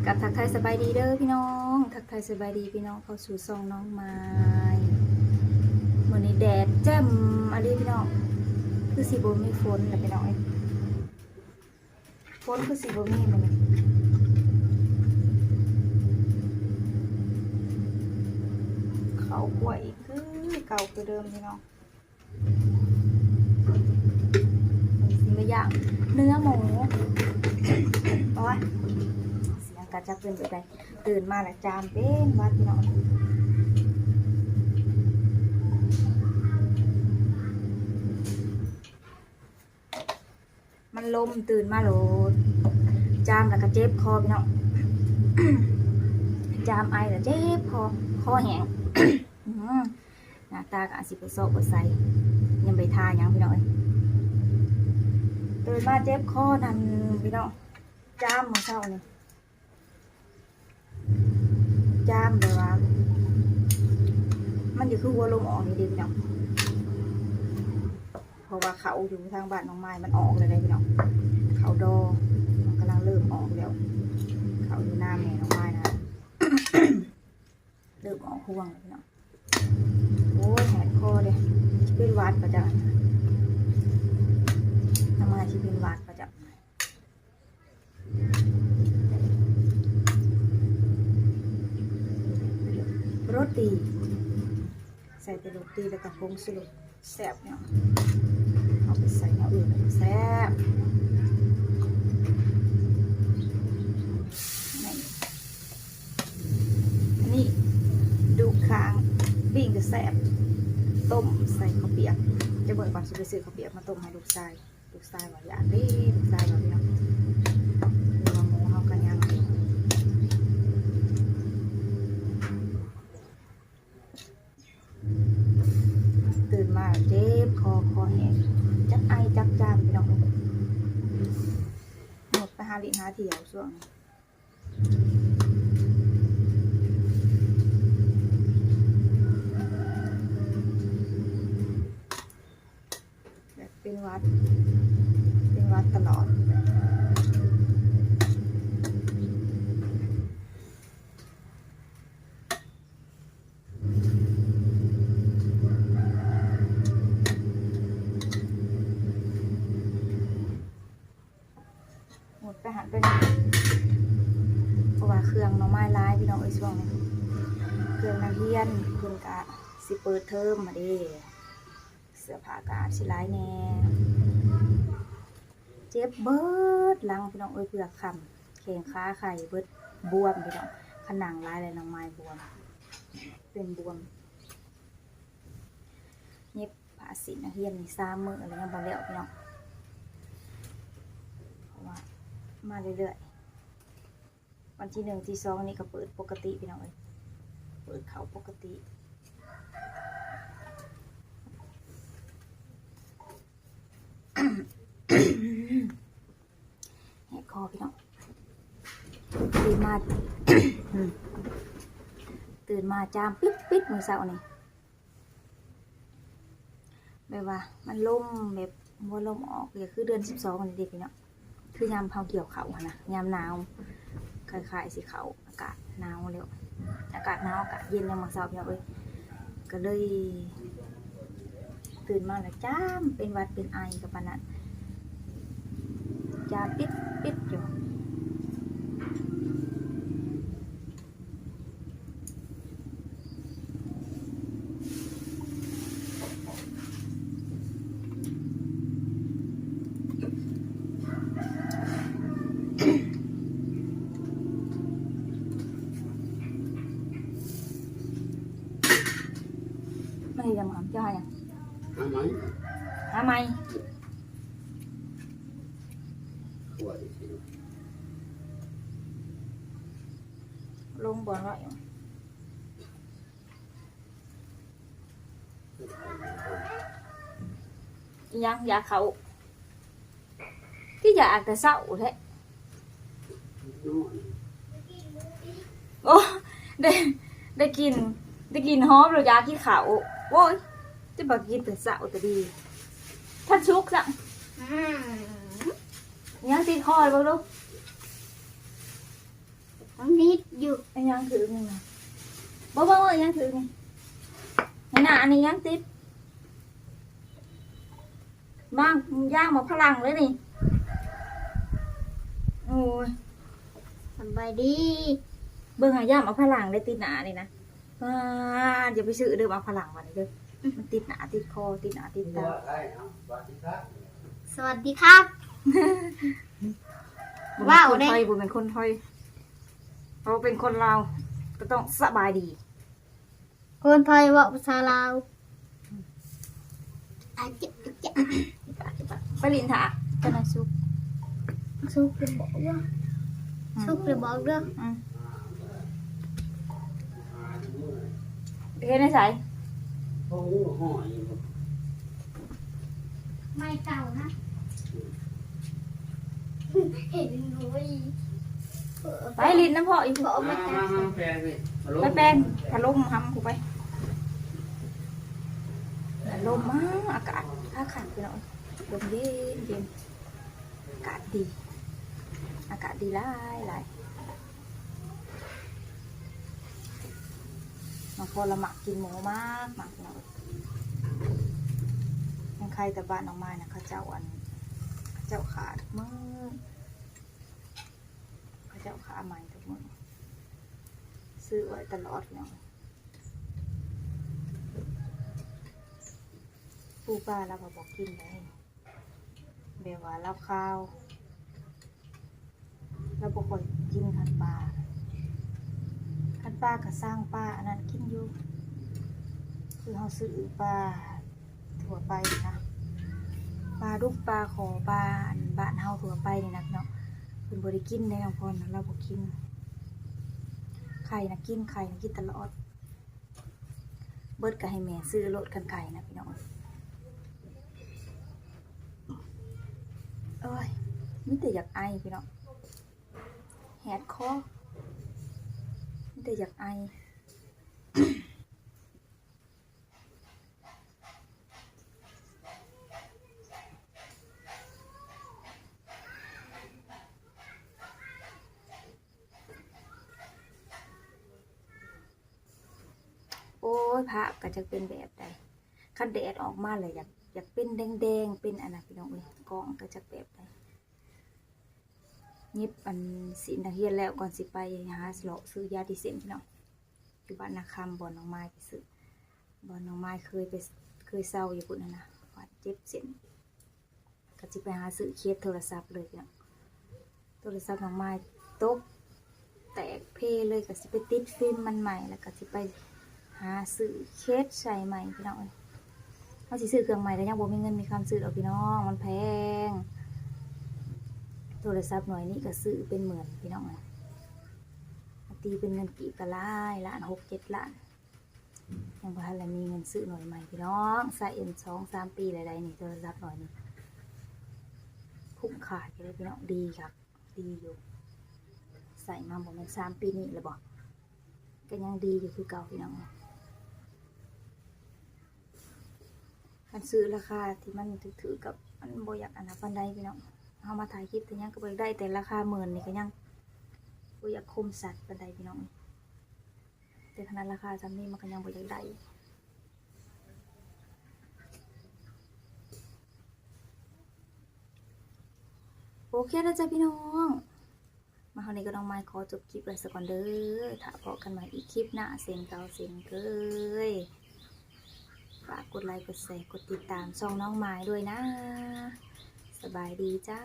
ກັບທັກທາຍສະບາຍດີເດີພີ່ນ້ອງ ທັກທາຍສະບາຍດີພີ່ນ້ອງ ເຂົ້າສູ່ຊ່ອງນ້ອງມາຍ. ມື້ນີ້ແດດແຈ່ມອີ່ຫຼີພີ່ນ້ອງ ຄືຊິບໍ່ມີຝົນລະພີ່ນ້ອງເອີຍ ຝົນຄືຊິບໍ່ມີມື້ນີ້. ເຂົ້າຂົ້ວອີກຄືເກົ່າຄືເດີມພີ່ນ້ອງ. ຊິມາຍ່າງເນື້ອໝູ. ໂອ້ຍ ສຽງກະຈະເປັນແບບໃດ ຕື່ນມາລະຈາມເປັນຫວັດພີ່ນ້ອງ. ມັນລົມ ຕື່ນມາໂລດ ຈາມລະກະເຈັບຄໍພີ່ນ້ອງ ຈາມໄອລະເຈັບຄໍ ຄໍແຫ້ງ. ອື ໜ້າຕາກະອາດຊິບໍ່ຊອກບໍ່ໃສ ຍັງບໍ່ໄດ້ທາຫຍັງພີ່ນ້ອງເອີຍ. ຕື່ນມາເຈັບຄໍນັ້ນພີ່ນ້ອງ ຈາມມື້ເຊົ້ານີ້ ຈາມແບບວ່າ ມັນຈະຄືຫົວລົມອອກນີ້ເດ້ພີ່ນ້ອງ ເພາະວ່າເຂົ້າຢູ່ທາງບ້ານນ້ອງມາຍມັນອອກແລ້ວເດ້ພີ່ນ້ອງ. ເຂົ້າດໍມັນກຳລັງເລີ່ມອອກແລ້ວ ເຂົ້າຢູ່ນາແມ່ນ້ອງມາຍນະ ເລີ່ມອອກຮວງແລ້ວພີ່ນ້ອງ. ໂອ້ຍ ແຫບຄໍເດ້ ຊິເປັນຫວັດປະຈັກ ນ້ອງມາຍຊິເປັນຫວັດປະຈັກ. ໂຣຕີ ໃສ່ແຕ່ໂຣຕີ ແລ້ວກະຜົງຊູລົດ ແຊບເນາະ. ເອົາໄປໃສ່ແນວອື່ນແຊບ. ນີ້ ອັນນີ້ ດູກຂ້າງ ປີ້ງກະແຊບ ຕົ້ມໃສ່ເຂົ້າປຽກ. ຈະເບິ່ງກ່ອນ ຊິໄປຊື້ເຂົ້າປຽກມາຕົ້ມໃຫ້ລູກຊາຍ. ລູກຊາຍວ່າຢ້ານເດ້ ລູກຊາຍວ່າພີ່ນ້ອງ ເພາະວ່າໝູເຮົາກະຍັງຢູ່. ຕື່ນມາເຈັບຄໍ ຄໍແຫ້ງ ຈັກໄອຈັກຈາມພີ່ນ້ອງເອີຍ. ໝົດໄປຫາຫຼິ້ນຫາທ່ຽວຊ່ວງນີ້. ແບບເປັນຫວັດ ເປັນຫວັດຕະຫຼອດ. ໝົດໄປຫັ້ນໄປນີ້ ເພາະວ່າເຄື່ອງໜໍ່ໄມ້ຫຼາຍພີ່ນ້ອງເອີຍ ຊ່ວງນີ້ ເຄື່ອງນັກຮຽນເພິ່ນກະຊິເປີດເທີມຫັ້ນເດ້ ເສື້ອຜ້າກະອາດຊິຫຼາຍແດ່. ເຈັບເບິດຫຼັງພີ່ນ້ອງເອີຍ ເຜືອກຄ້ຳ ແຂ້ງຂາໄຂ້ເບິດ ບວມພີ່ນ້ອງ ຄັນນັ່ງຫຼາຍແລ້ວໜໍ່ໄມ້ບວມ ເປັນບວມ. ເຢັບຜ້າສິ້ນນັກຮຽນນີ້ສາມມື້ແລ້ວ ຍັງບໍ່ແລ້ວພີ່ນ້ອງ ເພາະວ່າມາເລື້ອຍໆ. ວັນທີໜຶ່ງ ທີສອງນີ້ກະເປີດປົກກະຕິພີ່ນ້ອງເອີຍ ເປີດເຂົ້າປົກກະຕິ. ແຫບຄໍພີ່ນ້ອງ ຕື່ນມາ ຕື່ນມາຈາມປິດໆ ມື້ເຊົ້ານີ້. ແບບວ່າມັນລົມ ແບບຫົວລົມອອກ ກະຄືເດືອນສິບສອງນີ້ເດ້ພີ່ນ້ອງ ຄືຍາມເຮົາກ່ຽວເຂົ້າຫັ້ນນະ ຍາມໜາວ ຄ້າຍໆຊິເຂົ້າອາກາດໜາວແລ້ວ ອາກາດໜາວອາກາດເຢັນຍາມມື້ເຊົ້າພີ່ນ້ອງເອີຍ. ກະເລີຍຕື່ນມາລະຈາມ ເປັນຫວັດເປັນໄອກະປານນັ້ນ ຈາມປິດໆຢູ່. ມັນເຮັດຫຍັງ ເຈົ້າຫາຫຍັງ? ຫາໄມ້ ຫາໄມ້. ລົງບໍ່ເນາະ ອີ່ຫຍັງ ຢາກເຂົ້າ ຄືຢາກແຕ່ເຊົ້າແທ້. ໂອ້ ໄດ້ ໄດ້ກິນ ໄດ້ກິນຫອມແລ້ວຢາກກິນເຂົ້າ. ໂອ້ຍ ຈະບໍ່ກິນແຕ່ເຊົ້າແຕ່ດີ ທັນສຸກຊ້ຳ. ອືມ ຍັງຕິດຄໍ ເບິ່ງດູ. ນິດຢູ່ ອີຫຍັງຖືກນີ້ນະ? ບໍ່ ບໍ່ ອີຫຍັງຖືກນີ້? ໃນໜ້າອັນນີ້ຍັງຕິດ ມາ ຢາງໝາກຝຣັ່ງເລີຍນີ້. ໂອ້ຍ ສະບາຍດີ. ເບິ່ງຫາ ຢາງໝາກຝຣັ່ງໄດ້ຕິດໜ້ານີ້ນະ. ປ້າດ ຢ່າໄປຊື້ເດີ ໝາກຝຣັ່ງບາດນີ້ເດີ. ມັນຕິດໜ້າຕິດຄໍ ຕິດໜ້າຕິດຕາ. ສະຫວັດດີຄັບ. ບໍ່ແມ່ນຄົນໄທ ບໍ່ແມ່ນຄົນໄທ. ເຮົາເປັນຄົນລາວ ກໍຕ້ອງສະບາຍດີ. ຄົນໄທເວົ້າພາສາລາວ. ອາ ເຈັບ ເຈັບ ເຈັບ. ໄປຫຼິ້ນຖ້າ ຕອນນັ້ນສຸກ ສຸກໄປບອກເດີ. ອືມ ສຸກໄປບອກເດີ. ອືມ ເຮັດໃນໃສ? ໄມ້ເກົ່ານະ. ເຫັນ ໂອ້ຍ ໄປຫຼິ້ນນຳພໍ່ອີກ. ມາ ມາ ມາແປງນີ້ ໄປແປງພັດລົມຫຳກູໄປ. ລົມມາ ອາກາດຄັກໆ ພີ່ນ້ອງ ລົມເຢັນໆ ອາກາດດີ ອາກາດດີຫຼາຍໆ. ນ້ອງພອນລະມັກກິນໝູ ມາກໆ ພີ່ນ້ອງ. ຍັງໄຄແຕ່ບ້ານນ້ອງມາຍນະ ເຂົາເຈົ້າ ອັນ ເຂົາເຈົ້າຂ້າທຸກມື້ ເຂົາເຈົ້າຂ້າໃໝ່ທຸກມື້ ຊື້ໄວ້ຕະຫຼອດ ພີ່ນ້ອງ. ປູປາລາວກໍບໍ່ກິນໄດ໋ ແບບວ່າລາວຄາວ ລາວບໍ່ຄ່ອຍກິນຄັນປາ. ຄັນປາກໍຊ່າງປາອັນນັ້ນກິນຢູ່ ຄືເຮົາຊື້ປາທົ່ວໄປນະ ປາດຸກ ປາຂໍ ປາອັນບ້ານເຮົາທົ່ວໄປນີ້ນະ ພີ່ນ້ອງ. ເພິ່ນບໍ່ໄດ້ກິນເດ້ ນ້ອງພອນນະ ລາວບໍ່ກິນ. ໄຂ່ນະກິນ ໄຂ່ນະກິນຕະຫຼອດ. ເບິດກໍໃຫ້ແມ່ຊື້ໂລດ ຄັນໄຂ່ນະ ພີ່ນ້ອງ. ໂອ້ຍ ມີແຕ່ຢາກໄອ ພີ່ນ້ອງ ແຫດຄໍ ມີແຕ່ຢາກໄອ. ໂອ້ຍ ພາບກໍຈັກເປັນແບບໃດ ຄັນແດດອອກມາແລ້ວຢາກ ຢາກເປັນແດງໆ ເປັນອັນນັ້ນ ພີ່ນ້ອງເອີຍ ກ້ອງກໍຈັກແບບໃດ. ຫຍິບອັນ ສິ້ນນັກຮຽນແລ້ວ ກ່ອນຊິໄປຫາເລາະຊື້ຢາຕີເສັ້ນ ພີ່ນ້ອງ ຢູ່ບ້ານນາຄຳ ບ່ອນນ້ອງມາຍໄປຊື້ ບ່ອນນ້ອງມາຍເຄີຍໄປ ເຄີຍເຊົາຢູ່ພຸ້ນຫັ້ນນະ ບາດເຈັບເສັ້ນ. ກໍຊິໄປຫາຊື້ເຄສໂທລະສັບເລີຍພີ່ນ້ອງ ໂທລະສັບນ້ອງມາຍຕົກແຕກເພເລີຍ ກໍຊິໄປຕິດຟິມມັນໃໝ່ ແລ້ວກໍຊິໄປຫາຊື້ເຄສໃສ່ໃໝ່ພີ່ນ້ອງເອີຍ. ເຮົາຊິຊື້ເຄື່ອງໃໝ່ກໍຍັງບໍ່ມີເງິນມີຄຳຊື້ດອກພີ່ນ້ອງ ມັນແພງ. ໂທລະສັບໜ່ວຍນີ້ກໍຊື້ເປັນໝື່ນພີ່ນ້ອງເອີຍ ຕີເປັນເງິນກີບກໍຫຼາຍລ້ານ ຫົກເຈັດລ້ານ. ຍັງບໍ່ທັນໄດ້ມີເງິນຊື້ໜ່ວຍໃໝ່ພີ່ນ້ອງ ໃຊ້ເອັນສອງສາມປີແລ້ວໃດ໋ນີ້ ໂທລະສັບໜ່ວຍນີ້ ຄຸ້ມຄ່າຢູ່ເດ້ພີ່ນ້ອງ ດີຄັກ ດີຢູ່ ໃຊ້ມາບໍ່ແມ່ນສາມປີນີ້ແລ້ວບໍ ກໍຍັງດີຢູ່ຄືເກົ່າພີ່ນ້ອງ. ຄັນຊື້ລາຄາທີ່ມັນຖືກໆ ກໍມັນບໍ່ຢາກອັນນັ້ນປານໃດພີ່ນ້ອງ ເຮົາມາຖ່າຍຄລິບຖ່າຍຫຍັງກໍບໍ່ຢາກໄດ້ ແຕ່ລາຄາໝື່ນນີ້ກໍຍັງບໍ່ຢາກຄົມສັດປານໃດພີ່ນ້ອງ. ແຕ່ຂະໜາດລາຄາສ່ຳນີ້ມັນກໍຍັງບໍ່ຢາກໄດ້. ໂອເຄແລ້ວຈ້າພີ່ນ້ອງ ມາຮອດນີ້ກໍນ້ອງມາຍຂໍຈົບຄລິບໄວ້ສາກ່ອນເດີ. ຖ້າພໍ້ກັນໃໝ່ອີກຄລິບໜ້າເຊັ່ນເກົ່າເຊັ່ນເຄີຍ. ຝາກກົດໄລ ກົດແຊ ກົດຕິດຕາມຊ່ອງນ້ອງມາຍດ້ວຍນະ. ສະບາຍດີຈ້າ.